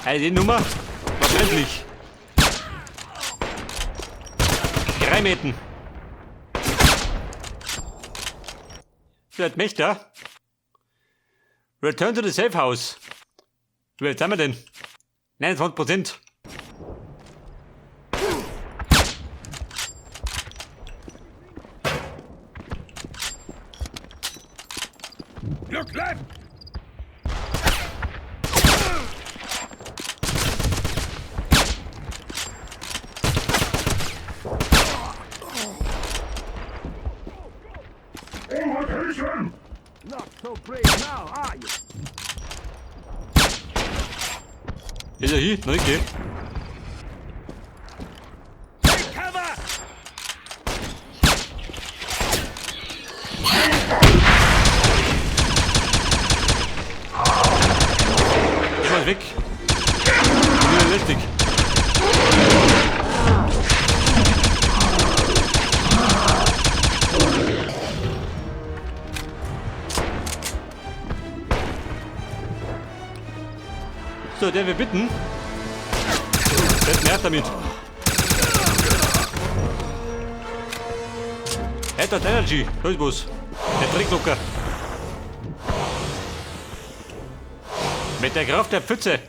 Also die Nummer war brenzlig. 3 Meter. Vielleicht Mächter. Return to the safe house. Wie weit sind wir denn? 29%. Look left! Attention! Not so brave now, are you? Ist er hier? Noch nicht, gell? Take cover! Immer weg. Wieder lästig. So, der wir bitten. Der nervt damit. Head Energy. Da ist was. Der Tricklocker. Mit der Kraft der Pfütze.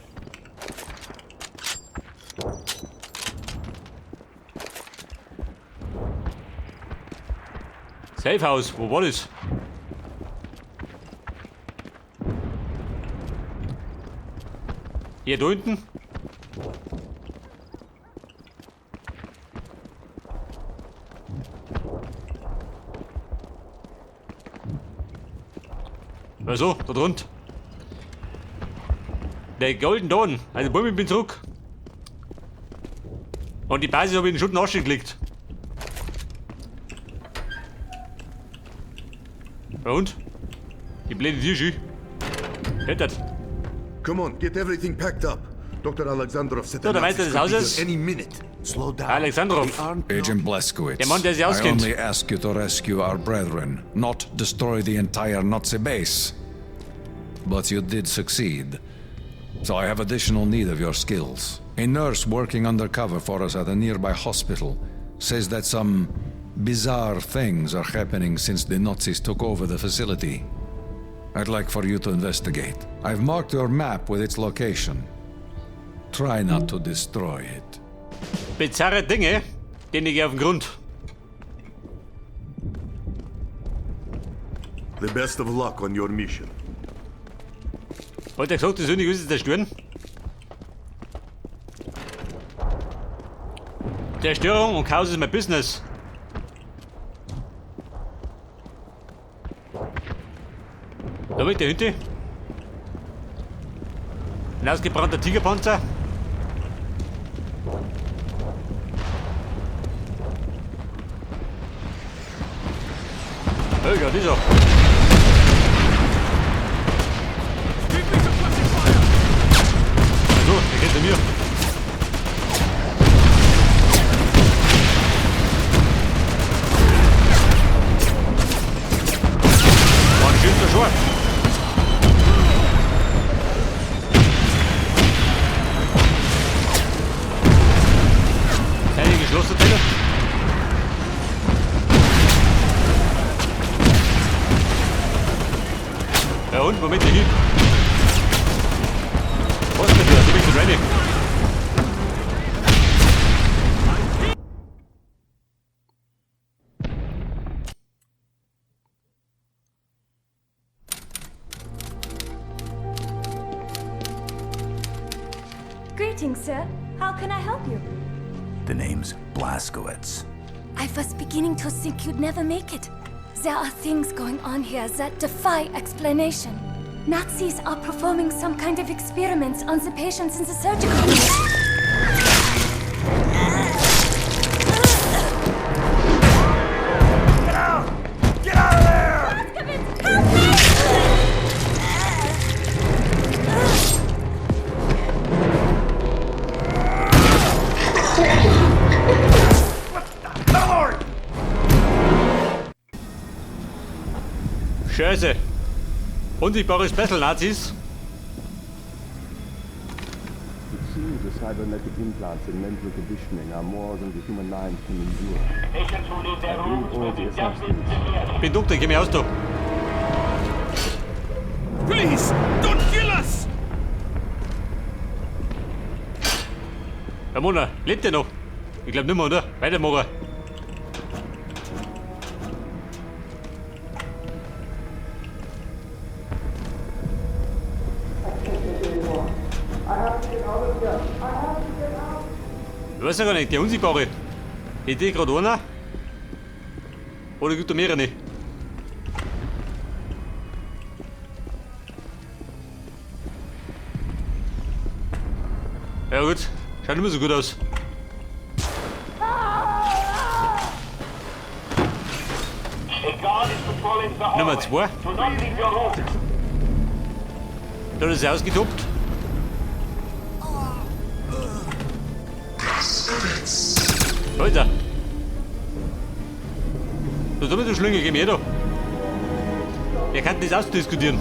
Safe House, wo war das? Hier da unten? Also, da drunten. Der Golden Dawn. Also, Bumm, ich bin zurück. Und die Basis habe ich in den Schutt und Asche gelegt. Ja und? Die blöde Tür schön. Hättet. Come on, get everything packed up. Dr. Alexandrov said So, the der Meister Nazis des could be Hauses. here any minute. Slow down. Alexandrov. They aren't Agent Blazkowicz, Der Mann, der sich I auskennt. only ask you to rescue our brethren, not destroy the entire Nazi base. But you did succeed. So I have additional need of your skills. A nurse working undercover for us at a nearby hospital says that some bizarre things are happening since the Nazis took over the facility. I'd like for you to investigate. I've marked your map with its location. Try not to destroy it. Bizarre Dinge, denen ich auf den Grund. The best of luck on your mission. Hat er gesagt, das soll nicht alles zerstören? Zerstörung und Chaos ist mein Business. Da mit der Hütte. Ein ausgebrannter Tigerpanzer. Oh ja, das ist er. Also, der geht zu mir. War ein schönster Schor. Keine geschlossene Teile. Ja und, Moment, hier hin. Was denn hier? Da bin ich ready. Greetings, sir. How can I help you? The name's Blazkowicz. I was beginning to think you'd never make it. There are things going on here that defy explanation. Nazis are performing some kind of experiments on the patients in the surgical unit. Get out! Get out of there! Blazkowicz, help me! What the hell are you? Scheiße. Unsichtbare Special Nazis. The cybernetic implants and mental conditioning are more than the human mind can endure. Patients who leave I their believe rooms all will the be dealt with assassins. severely. Bin Doktor, ich kenn mich aus da. Please, don't kill us! Ramona, lebt der noch? Ich glaub nimmer, oder? Weitermachen. Ich weiß ja gar nicht, der Unsichtbare. Hätte ich gerade einer? Oder gibt es mehrere? Ja gut, schaut nicht mehr so gut aus. A guard is patrolling the hallway. Nummer 2. Do not leave your room. Da ist er ausgetobt. Alter. Du dumme du Schlüngel, geh mir da. Wer kann das ausdiskutieren?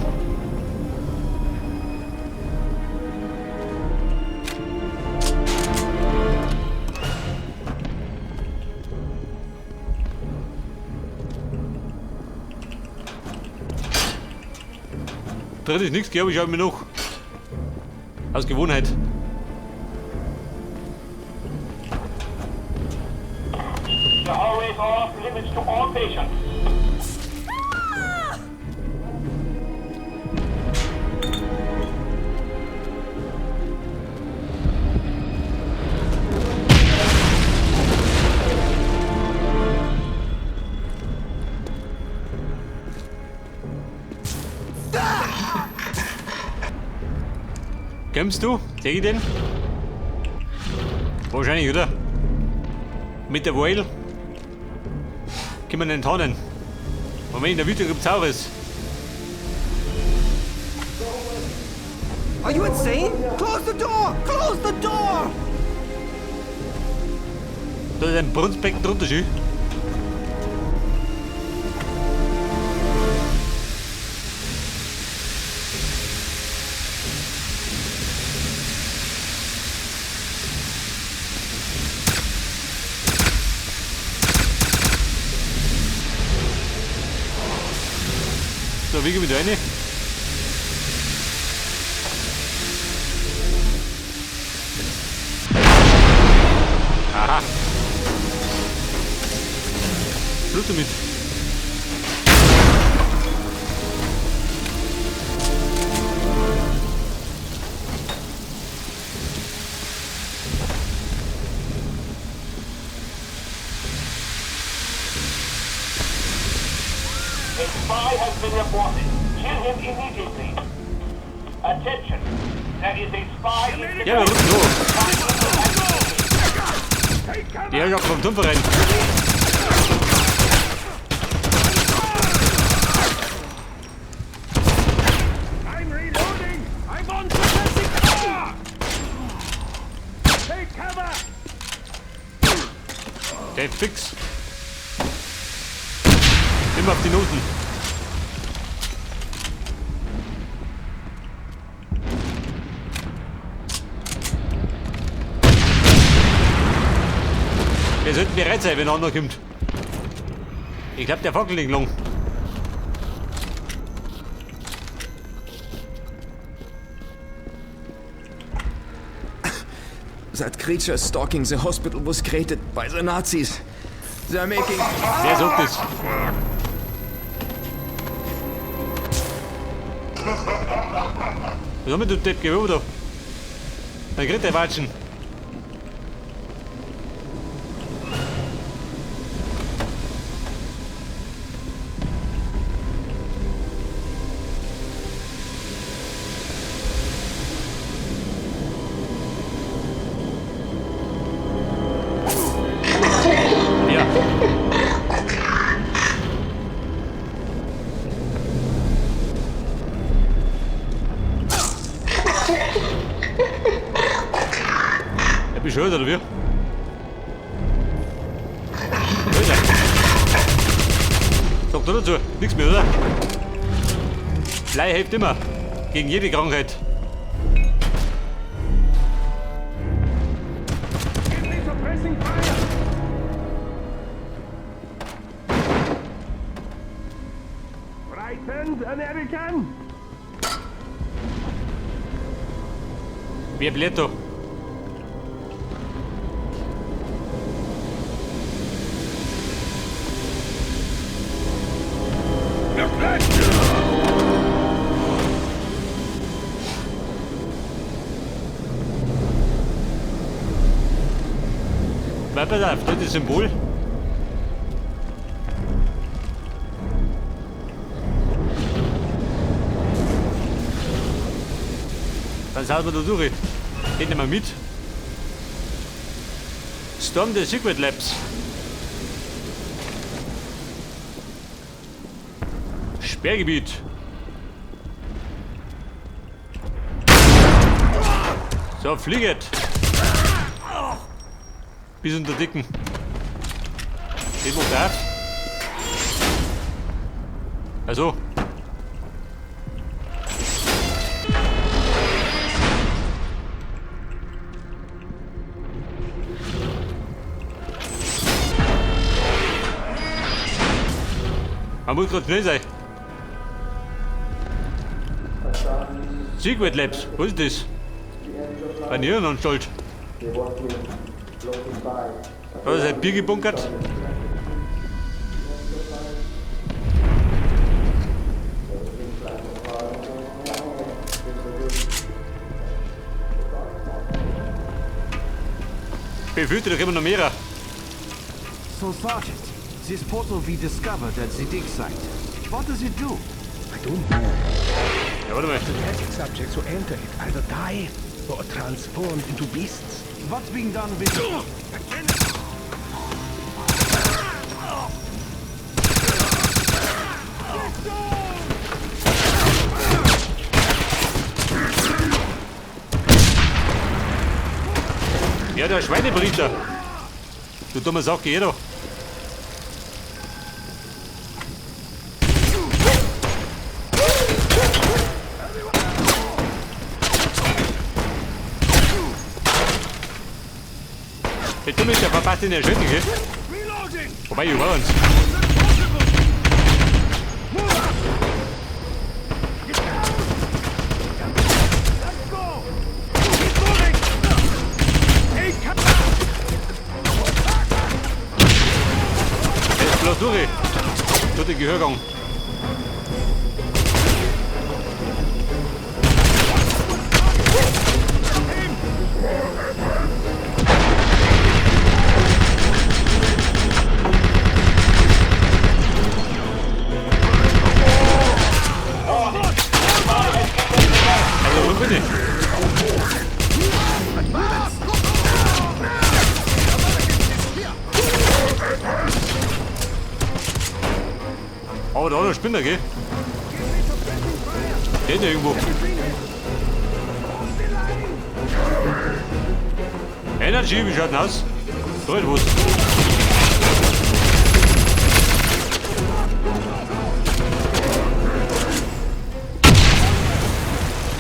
Drin ist nichts, glaube ich, schau mir noch. Aus Gewohnheit. The hallways are off limits to all patients. Kommst du? Seh ich den? Wahrscheinlich, oder? Mit der Whale? Können wir den tarnen? Moment, in der Wüste gibt's auch was. Are you insane? Close the door! Close the door! Da ist ein Brunsbecken drunter, schön. So, wie gehen wir da rein? Aha. Schluss damit. A spy has been reported. Kill him immediately. Attention. There is a spy in the Ja, wir rücken los. Die Herrschaft vom Turmverein. I'm reloading! I'm on suppressing fire! Take cover! Der fix. Immer auf die Noten. Wir sollten bereit sein, wenn ein anderer kommt. Ich glaube, der Fackel liegt lang. That creature stalking the hospital was created by the Nazis. They're making. Wer sagt das? Was haben wir, du Depp? Geh rüber da. Dann kriegt der Watschen. Ja. Er beschwört, oder wie? Alter. Sagt er dazu? Nichts mehr, oder? Blei hilft immer. Gegen jede Krankheit. Frightened, American? Wer bläht da? Bleib pass auf, das ist Symbol. Dann sind wir da durch. Den nehmen wir mit. Storm the Secret Labs. Sperrgebiet. So, flieget. Bis unter Dicken. Den macht auf. Also. Man muss grad schnell sein. Secret Labs, was ist das? Eine Irrenanstalt. Da ist ein Bier gebunkert. Befürchte, da kommen noch mehrere. So, Sergeant, this portal we discovered at the dig site. What does it do? I don't know. Ja, warte mal. The test subjects who enter it either die or are transformed into beasts. What's being done with Ja, der Schweinebriter. Du dummer Sack, geh da. Hey, du bist ja verpasst in der Schöne, gell? Wobei, ich war uns. Jetzt bloß durch. Durch den Gehörgang. Also, wo bin ich? Aber da noch Spinner, gell? Der ist ja irgendwo. Energy, wie schaut denn aus? Da ist was.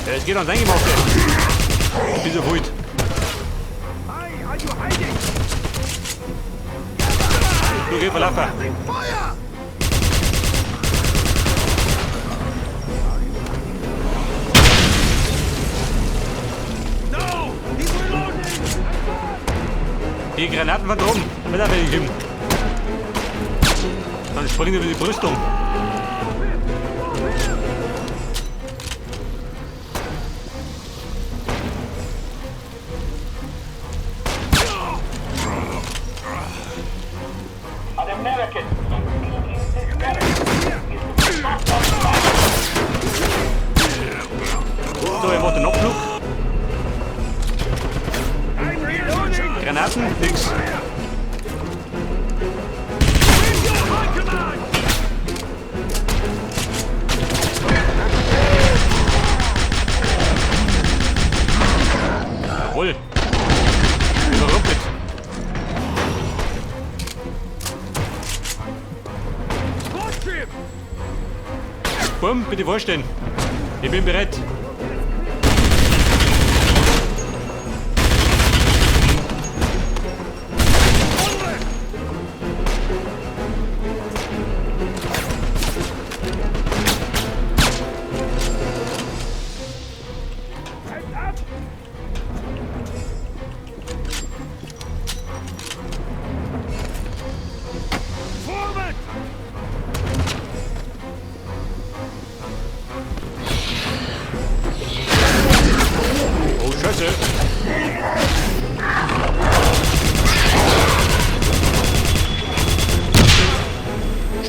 Ja, es geht ans Eingemachte. Dieser Fult. Du, geh, verlaufen. Die Granaten von oben. Mit der geben. Dann springen wir über die Brüstung. An American is seen in this barracks is the top of the line. So, er macht den Abflug. Granaten, nix. Jawohl. Überrumpelt. Bumm, bitte vorstellen. Ich bin bereit.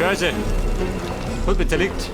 Scheiße. Hat mich zerlegt.